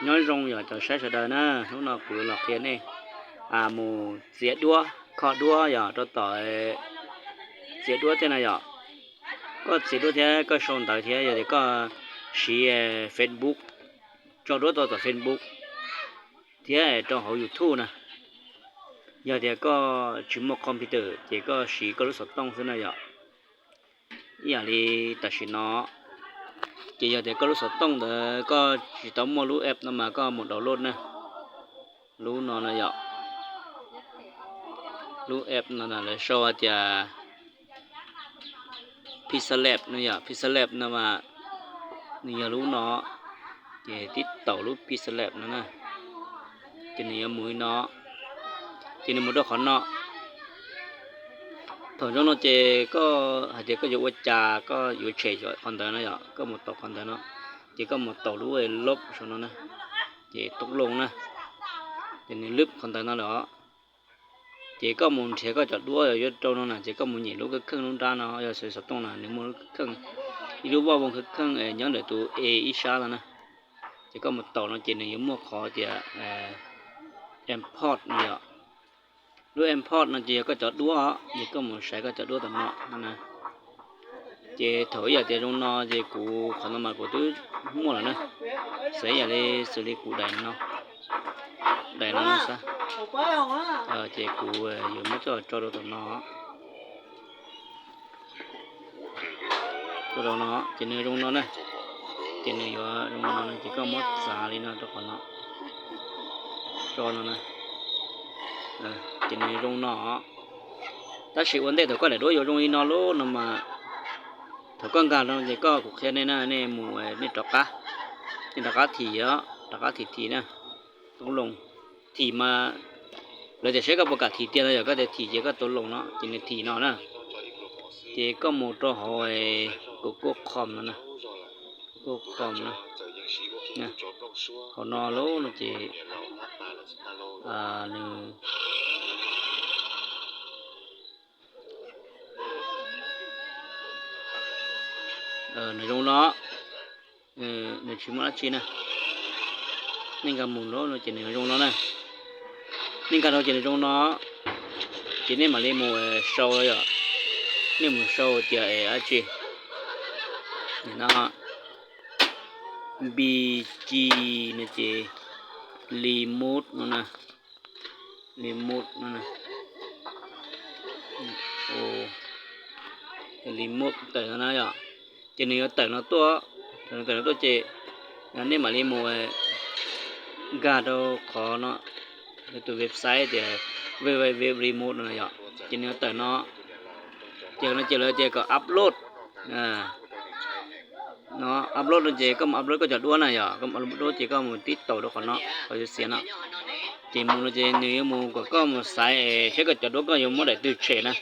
Nyob zoo yog cov saib sawv daws na, hnub no kuv los qhia nej mus txiav duab, kho duab yog rau tom txiav duab tej no yom. Koj txiav duab thiab koj sau ntawv thiab yog tias koj siv Facebook, tso duab rau tom Facebook thiab rau hauv YouTube na. Yog tias koj tsis muaj computer ces koj siv koj lub xov tooj xwb na yom. Ib yam li tam sim no, ces yog tias koj lub xov tooj ntawd koj tsis tau muaj lub app no mas koj mus download na. Lub no no yom, lub app no lawv sau hais tias Pixel Lab no yom, Pixel Lab no mas nws yog lub no, ces tib taus lub Pixel Lab no na, ces nws yuav mus li no, ces nws mus rau qhov no. Thaum zoo no ces koj hais tias koj yuav ua cas koj yuav tshem qhov ntawd no yom, koj mus taus qhov ntawd no, ces koj mus taus lub lub saum no na, ces toob loo na, ces nws lwb qhov ntawd no lawm os. Ces koj mus nrhiav koj cov duab yuav rau no na, ces koj mus nyem lub kheej lub nrab no, yog xov tooj na nws muaj lub kheej, ib lub vaj voo kheej nyob ntawm tus e ib sab no na. Ces koj mus taus no ces nws yuav muaj qhov tias import no yom. Lub import no ces yog koj cov duab, ces koj mus saib koj cov duab tom no. Ces thaum ib yam tias zoo no ces kuv qhov no mas kuv twb muaj lawm na. Xav ib yam li xws li kuv daim no, daim no xwb, ces kuv yuav muab coj tso rau tom no. Rau no ces nws zoo no na, ces nws yuav zoo no ces koj muab txav li no rau qhov no, tso no na, ces nws zoo no. Tab sis ua ntej thaum koj daim duab yuav zoo li no lub no mas, thaum koj nkag no ces koj, kuv qhia nej na, nej mus nej rov qab, nej rov qab thim, rov qab thim thim na, toob loo, thim mas lawv tias saib koj puas kam thim tiag no, yog koj tias thim ces koj toob loo no ces nws thim no na. Ces koj mus rau hauv Google Chrome no na, Google Chrome no, hauv no lub no ces nws nws zoo no, nws tsis muaj dab tsi na. Nej nkag mus lawm no ces nws zoo no na. Nej nkag rau ces nws zoo no, ces nej mam li mus sau yom. Nej mus sau tias dab tsi no, B G no ces remove no na, remove no na, remove tawm no na yom. Ces nws yuav tawm no tuaj, tawm no tuaj ces nej mam li mus nkag rau qhov no, tus website tias www remove no yom. Ces nws yuav tawm no, ces no ces lawv tias kom upload no, upload no ces koj mus upload koj cov duab na yom, koj mus upload duab ces koj mus tib taus rau qhov no, qhov yuav xiav no. Ces mus no ces nws yuav mus kom koj mus xaiv saib koj cov duab koj yuav muab daim twg tshem na.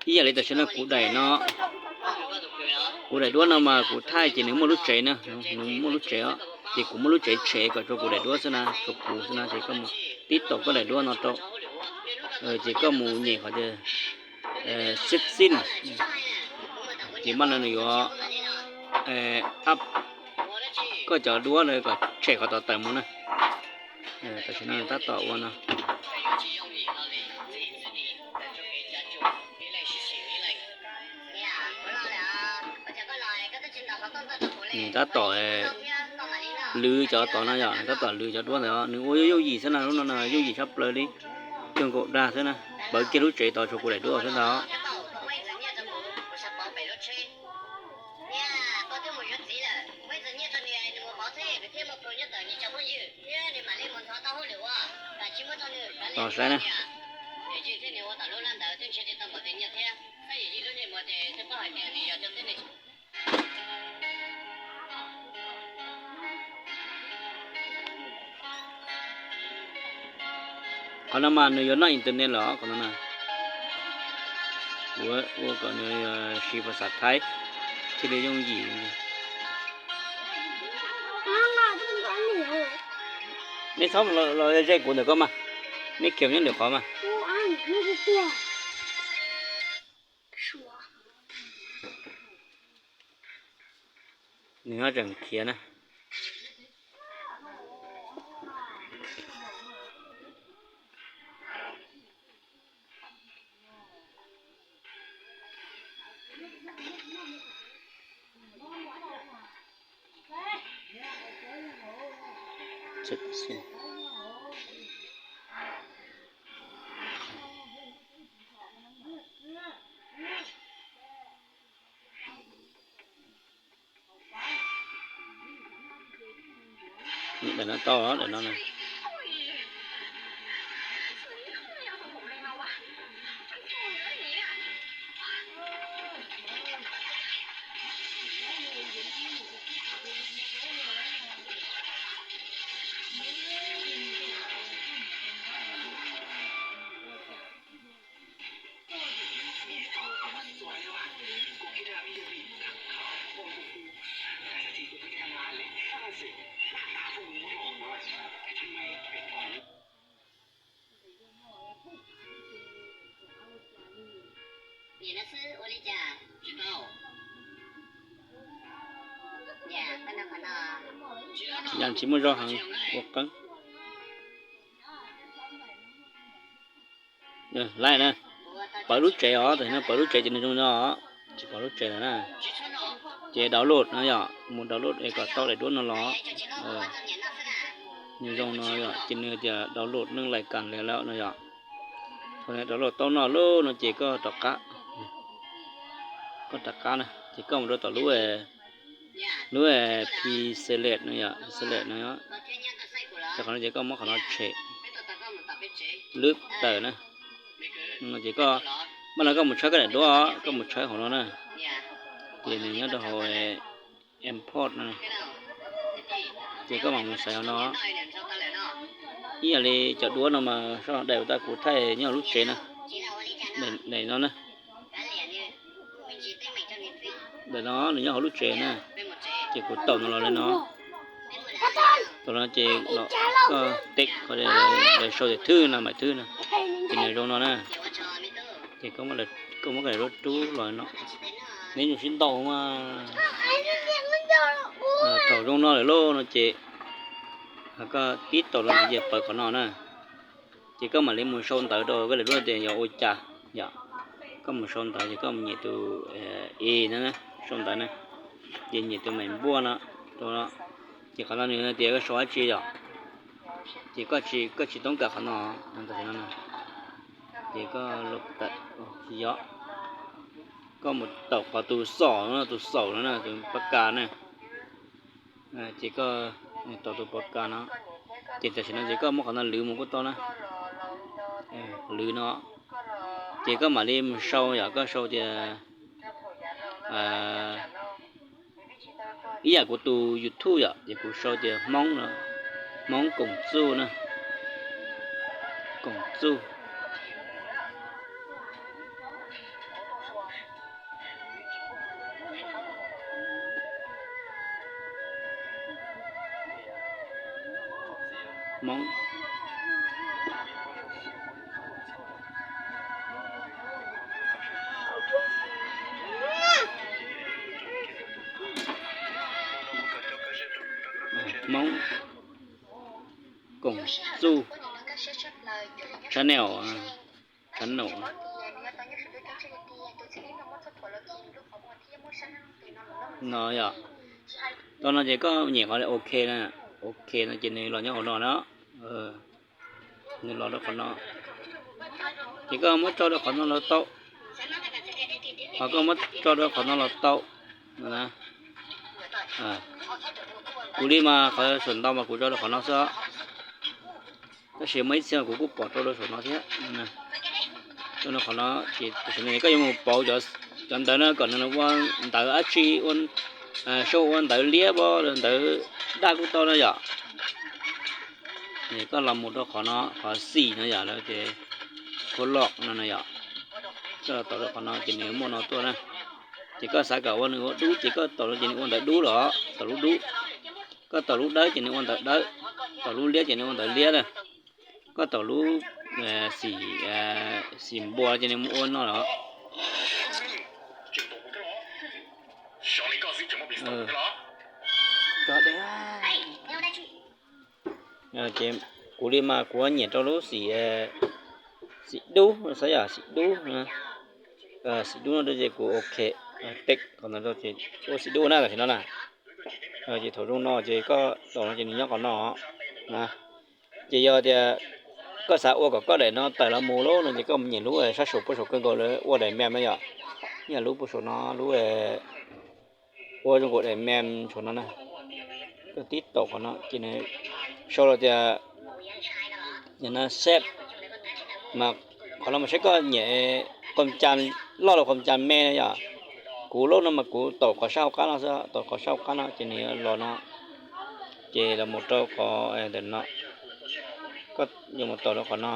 Ib yam li tam sim no kuv daim no, kuv daim duab no mas kuv thaij ces nws muaj lub tsev na, nws muaj lub tsev os, ces kuv muab lub tsev tshem kom tsuas kuv daim duab xwb na, tsuas kuv xwb na, ces koj mus tib taus koj daim duab no rau, ces koj mus nyem qhov tias save scene, ces mas no nws yuav up koj cov duab no kom tshem qhov tod tawm mus na. Tam sim no nws tab tom ua no. Nws tab tom lwv cov tod no yom, nws tab tom lwv cov duab ntawd, nws ua yooj yooj yim xwb na, lub no yooj yim tshaj plaws li, cuag nkaus dag xwb na, pawv kiag lub tsev tod tsuas kuv daim duab xwb ntag. Tos saib na. Qhov no mas nws yuav noj internet los qhov no na. Kuv ua kom nws siv phas xas Thaib thiaj li yooj yim. Nej txhob los ze kuv ntawm ko mas, nej khiav nyob ntawm qhov mas. Nws ho tseem khiav na. Daim no tau, daim no na. Yam tsis muaj zog heev, ua qeeb. Lawm na, pawv lub tsev os, tam sim no pawv lub tsev ces nws zoo no, tsis pom lub tsev lawm na. Ces download no yom, mus download es kom tau daim duab no los. Nws zoo no yom, ces nws tias download neej lais kas lawm no yom. Thaum nws download tau no lawm no ces koj rov qab, koj rov qab na, ces koj mus rau tom lub, lub P select no yom, select no, rau qhov no ces koj muab qhov no tshem, lwb tawm na. No ces koj, mas no koj mus tshawb koj daim duab, koj mus tshawb hauv no na, ces nws nyob rau hauv import no, ces koj mam mus xaiv hauv no. Ib yam li cov duab no mas sab no daim tas kuv thaij nyob hauv lub tsev na, daim no na. Ntawm no nws nyob hauv lub tsev na, ces kuv taum no los li no. Taum no ces koj teb qhov lawv sau tias thwj no, maim thwj no, ces nws zoo no na. Ces koj muab koj daim duab rub los no, neb zoo sib ntaus mas. Thaum zoo no lawm lauj no ces koj tib taum los ntawd ces pawv qhov no na. Ces koj mam li mus sau ntawv rau koj daim duab tias yog ua cas yom. Koj mus sau ntawv ces koj mus nyem tus i no, sau ntawv na, ces nyem tus maim npuaj no rau no. Ces qhov no nws tias koj sau dab tsi yom. Ces koj tsis, koj tsis toob kas qhov no, tam sim no, ces koj los tawm, tsis yog, koj mus taum qhov tus xaum no, tus xaum no na, tus pab kas na. Ces koj taum tus pab kas no, ces tam sim no ces koj muab qhov no lwv mus kuj tau na. Lwv no, ces koj mam li mus sau yom, koj sau tias ib yam kuv tus YouTube yom, ces kuv sau tias Hmoob, Hmoob Koom Txuj na, Koom Txuj. Hmoob, Hmoob Koom Txuj channel, channel. No yom, tau no ces koj nyem qhov ok na, ok no ces nws los nyob hauv no na. Nws los rau qhov no, ces koj muab tso rau qhov no los tau, ho koj muab tso rau qhov no los tau. Kuv li mas qhov saum ntau mas kuv tso rau qhov no xwb, tab sis muaj ib txhia kuv kuj pom rau rau saum no thiab. Rau qhov no ces tam sim no koj yuav mus pauv cov ntawv no kom nws ua ntawv dab tsi, sau ua ntawv liab, ntawv daj kuj tau no yom. Koj los mus rau qhov no, qhov xim no yom, lawv tias color no na yom. Koj los taum rau qhov no ces nws muaj no tuaj na. Ces koj xav kom ua nws ua dub ces koj taum no ces nws ua ntawv dub los, taum lub dub. Koj taum lub dawb ces nws ua ntawv dawb, taum lub liab ces nws ua ntawv liab na. Koj taum lub xim, xim npua ces nws mus ua no los. Ces kuv li mas kuv nyiam rau lub xim, xim dub xwb yom, xim dub. Xim dub no ces kuv ok, teb qhov no rau ces ua xim dub na tam sim no na. Ces thaum zoo no ces koj taum no ces nws nyob qhov no. Ces yog tias koj xav ua kom koj daim no tawm los mus lub no ces koj mus nyem lub sab saum puag saum kawg nkaus lawv ua daim mem no yom. Yog lub puag saum no, lub ua zoo nkaus daim mem saum no na. Koj tib taum qhov no ces nws sau los tias, no set, mas qhov no mas saib koj nyem qhov cas, loj los qhov cas me no yom. Kuv lub no mas kuv taum qhov sab hauv qab no xwb, taum qhov sab hauv qab no ces nws yuav los no. Ces los mus rau qhov ntawm no, koj yuav mus taum rau qhov no.